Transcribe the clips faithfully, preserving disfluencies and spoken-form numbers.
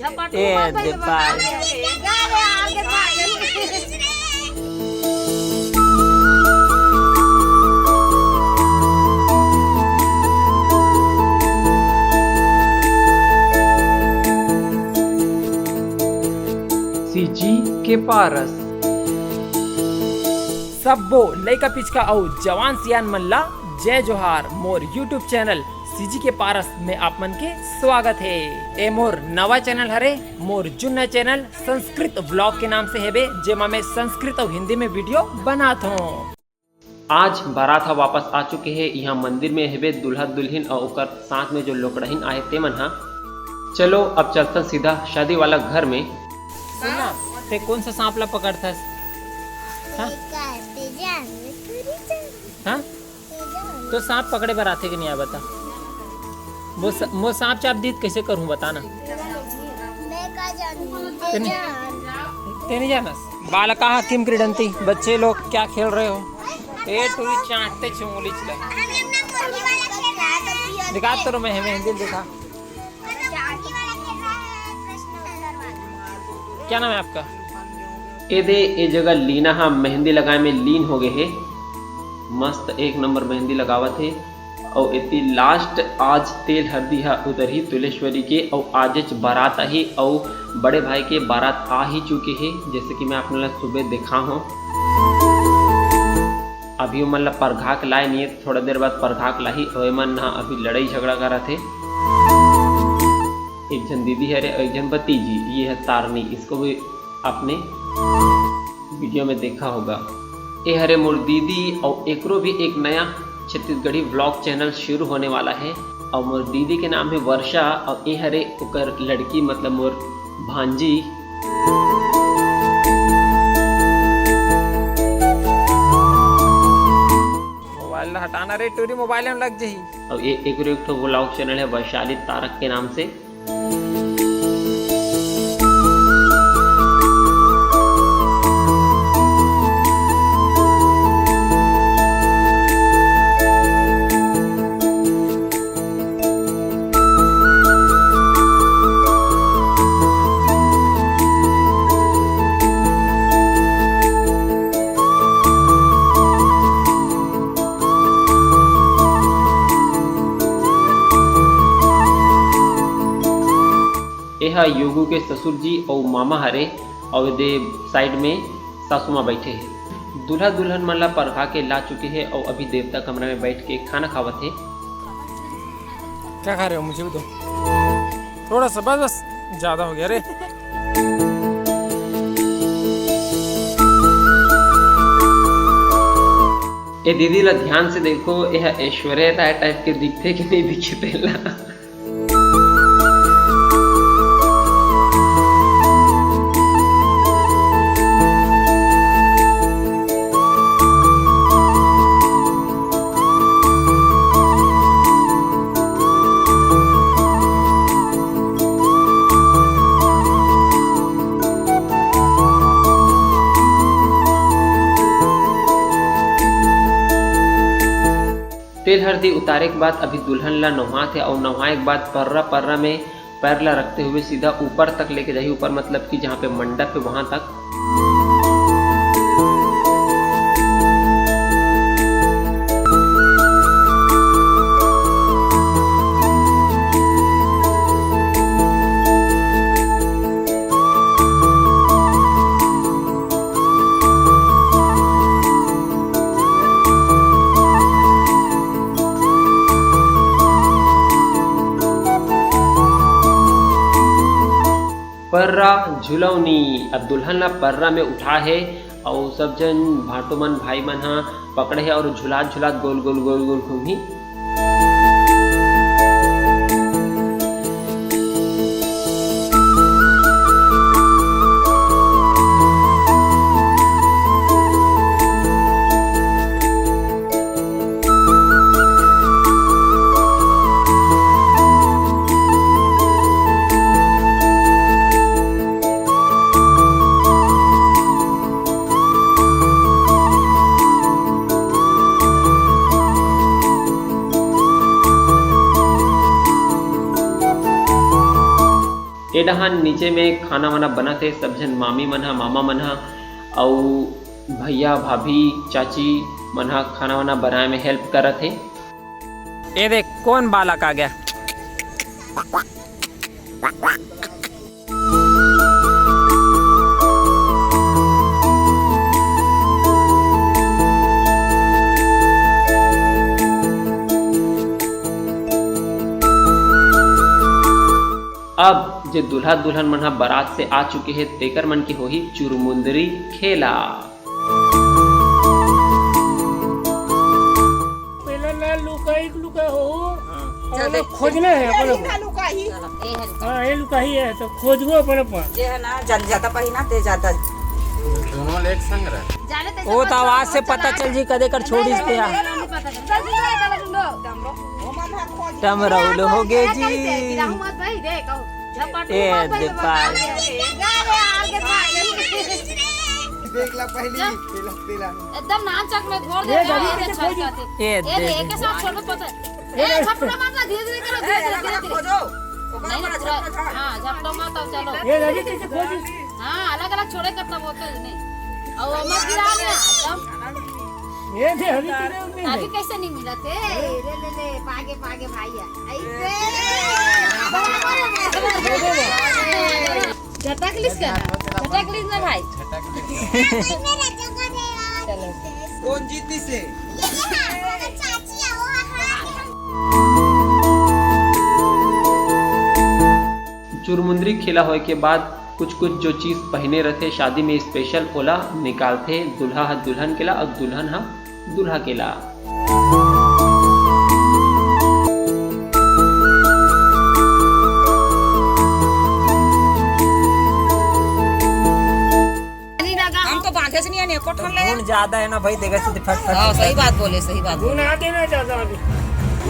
ए दे पार। सीजी के पारस। सब्बो लइका पिचका अउ जवान सियान मन ला जय जोहार। मोर YouTube चैनल सीजी के पारस में आप मन के स्वागत हे। ए मोर नवा चैनल हरे, मोर जुन्ना चैनल संस्कृत व्लॉग के नाम से हेबे, जेमा मैं संस्कृत अउ हिंदी में वीडियो बनात हूँ। आज बारात ह वापस आ चुके हे, इहाँ मंदिर में हेबे, दूल्हा दुल्हिन अउ ओकर साथ में जो लोकड़हिन आहे ते मन हा। चलो अब चलथन सीधा शादी वाला घर में। सुन ना, ते कौन सा सांप ला पकड़थस? हाँ? हाँ? तो सांप पकड़े बर आथे कि नहीं आए बता? वो स-, वो सांप चाप दीत कैसे करूँ बता ना? मैं का जानूँ? ते नहीं, ते नहीं जानस? बालकाः किं क्रीडन्ति? बच्चे लोग क्या खेल रहे हो? ए टूरी चाटते छे उंगली चला। दिखा तो मैं, मैं हिंदी में दिखा। क्या नाम है आपका? ए दे, ए जगह लीना हा मेहंदी लगाए में लीन हो गए हे। मस्त एक नंबर मेहंदी लगावत हे। अउ एती लास्ट आज तेल हरदी हा उतरही तुलेश्वरी के, अउ आजेच बारात आही, अउ बड़े भाई के बारात आ ही चुके हे, जैसे कि मैं आप मन ला सुबह देखा हूँ। अभी ओमन ला परघा के लाए नहीं हे, थोड़ा देर बाद परघा के लाही, अउ एमन हा अभी लड़ाई झगड़ा करत हे। एक झन दीदी हरे अउ एक झन भतीजी, ये है तारनी, इसको भी आपने वीडियो में देखा होगा। ए हरे मोर दीदी अउ एकरो भी एक नया छत्तीसगढ़ी व्लॉग चैनल शुरू होने वाला है। अउ मोर दीदी के नाम है वर्षा अउ ए हरे ओकर लड़की, मतलब मोर भांजी। मोबाइल ला हटाना रे टूरी, मोबाइल में लग जही। अउ ए-, एकरो एक ठो व्लॉग चैनल है वैशाली तारक के नाम से। एहा योगू के ससुर जी अउ मामा हरे, अउ एदे साइड में सासू माँ बैठे हे। दूल्हा दुल्हन मन ला परघा के ला चुके हे अउ अभी देवता कमरा में बैठ के खाना खावत हे। क्या खा रहे हो? मुझे भी दो थोड़ा सा, बस, बस, ज्यादा हो गया रे। ए दीदी ला ध्यान से देखो, यह ऐश्वर्या राय टाइप के दिखथे कि नहीं दिखे तेला। तेल हरदी उतारे के बाद अभी दुल्हन ला नहात हे अउ नहाए के बाद पर्रा पर्रा में पैर ला रखते हुए सीधा ऊपर तक लेके जाही। ऊपर मतलब कि जहाँ पे मंडप है वहां तक। पर्रा झुलौनी। अब दुल्हन ला पर्रा में उठा हे अउ सब झन भांटो मन, भाई मन ह पकड़े हे अउ झुलात झुलात गोल गोल गोल गोल घूमही। यहाँ नीचे में खाना वाना बनत हे, सब झन मामी मन ह, मामा मन ह, अउ भैया, भाभी, चाची मन ह खाना वाना बनाए में help करत हे। ये देख, कौन बालक आ गया? अब जे दूल्हा दुल्हन मन ह बारात से आ चुके हे, तेकर मन के होही चुरमुंदरी खेला। पहले ना लुकाई के लुका हो, हाँ। और चल ना देख। खोजना है अपन। ना लुकाई। हाँ, ये लुकाई है, तो खोजबो अपन अपन। जे है ना, जन ज्यादा पहिना, ते ज्यादा। दोनों ले एक संग रह। जाने तैसे वो तो मत आवाज से मत पता चला। चल जी, कदे कर छोड़िस ते आ। चल जी, चल जी, चल जी। टमरौल हो गे जी। गिराहू मत भाई, देख, आओ। झपट ए मत भाई, दे बाबा। पाल। जा रे, आगे भाग। देख ला पहली, जा। पहला, पहला। एकदम नान चक में घोर दे, ये ये दे। अच्छा दिखाते। ये ये दे। देख के साथ छोड़ दो, पता। ए, झपटा मत ला, धीरे धीरे करो, धीरे धीरे, धीरे धीरे। खोजो। ओकर नहीं, ऊपर पूरा, झपटा झाड़। हाँ, झपटा मत, अब चलो। ये लगी कैसे खोजी? हाँ, अलग अलग छोड़े करता वो तो नहीं। और मत गिरा ना, एकदम। ये दे, अभी किधर में अभी है? कैसे नहीं मिला थे? ले, ले, ले, पागे, पागे भाई है। ऐसे। झटक लिस का ना? झटक लिस ना भाई? चलो। कौन जीती से? चुरमुंदरी खेला होए के बाद कुछ कुछ जो चीज पहिने रथे शादी में special, ओला निकालथे दूल्हा ह दुल्हन के ला अउ दुल्हन ह दूल्हा के ला। हम तो बांधे से नहीं आने, एको ठन ले। घुन ज्यादा है ना भाई, देखा से फट फट हाँ, फट। सही बात बोले, सही बात बोले। घुन आते ना ज्यादा अभी।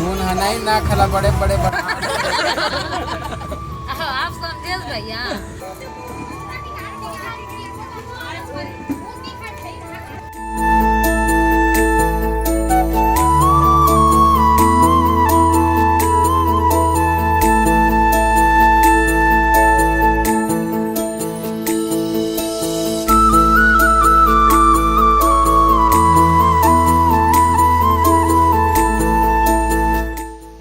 घुन है नहीं ना, खला बड़े, बड़े, बड़े। आप समझे भैया।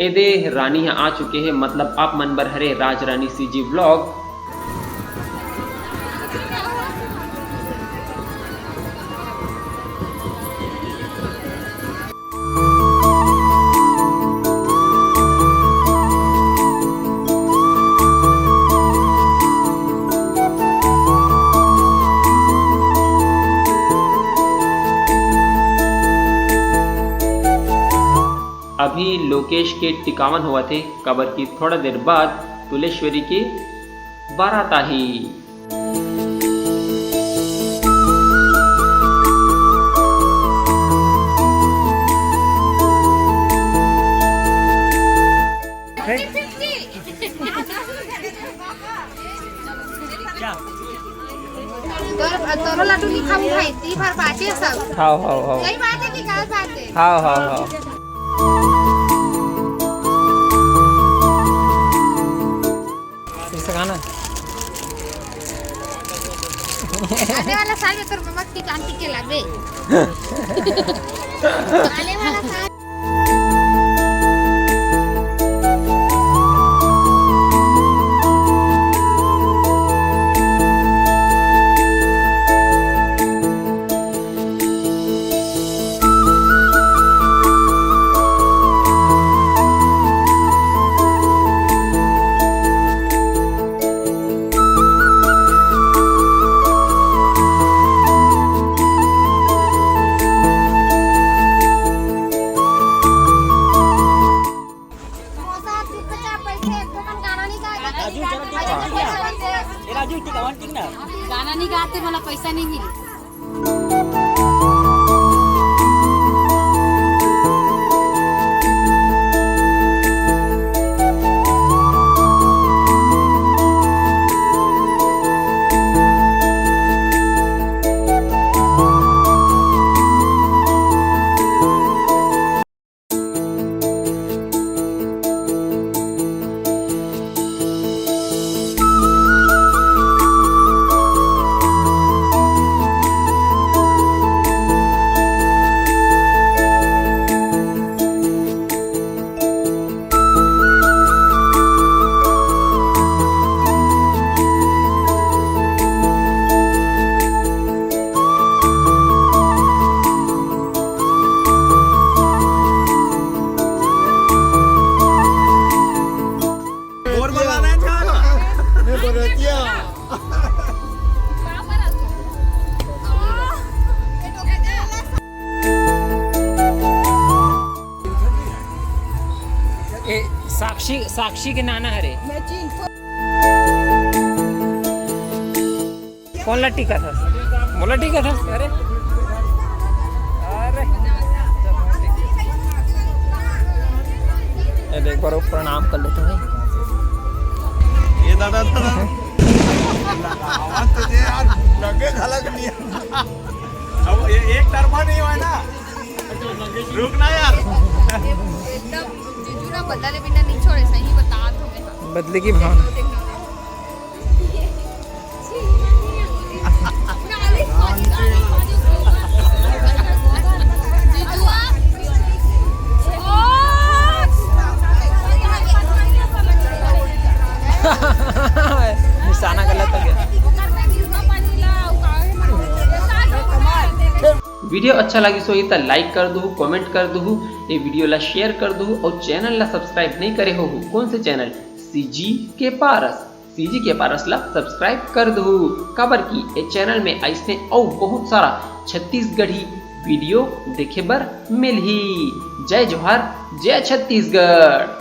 ए दे, रानी ह आ चुके हे, मतलब आप मन बर हरे राज रानी CG vlog। अभी लोकेश के टिकावन होवत हे, काबर कि थोड़ा देर बाद तुलेश्वरी के बारात आही। तोर, तोरो लड्डू नहीं खाऊं भाई, ती भर बाटे सब। हाव, हाव, हाव। सही बात है कि गलत बात है? हाव, हाव, हाव। फिर से गाना। आने वाला साल में तोर मम्मा की जानती के लागे। आने वाला साल। समोसा, चुपचाप बैठे, एक ठो मन गाना नहीं गाएगा, राजू, जरा ठीक है। पैसा नहीं दे। ए, राजू, ठीक है, ठीक ना? गाना नहीं गाते, बोला पैसा नहीं मिले। ए, साक्षी, साक्षी के नाना हरे। मैं चिंता। कौन ला टीका था? मोला टीका था? अरे, अरे। ए देख, एक बार प्रणाम कर लेते हैं। ये दादा, दादा। आवाज तो दे यार, लगे झलक नहीं। अब ये एक तरफा नहीं हुआ ना। रुक ना यार। एकदम जीजू ना बदला ले बिना नहीं छोड़े, सही बता तुम्हें। बदले की भावना। निशाना गलत हो गया। वीडियो अच्छा लगिस होही त like कर दुहू, comment कर दुहू, ये वीडियो ला share कर दुहू और channel ला subscribe नहीं करे होहू, कौन से channel? सीजी के पारस। सीजी के पारस ला subscribe कर दुहू, काबर कि ए channel में अइसने अउ बहुत सारा छत्तीसगढ़ी वीडियो देखे बर मिलही। जय जोहार, जय छत्तीसगढ़।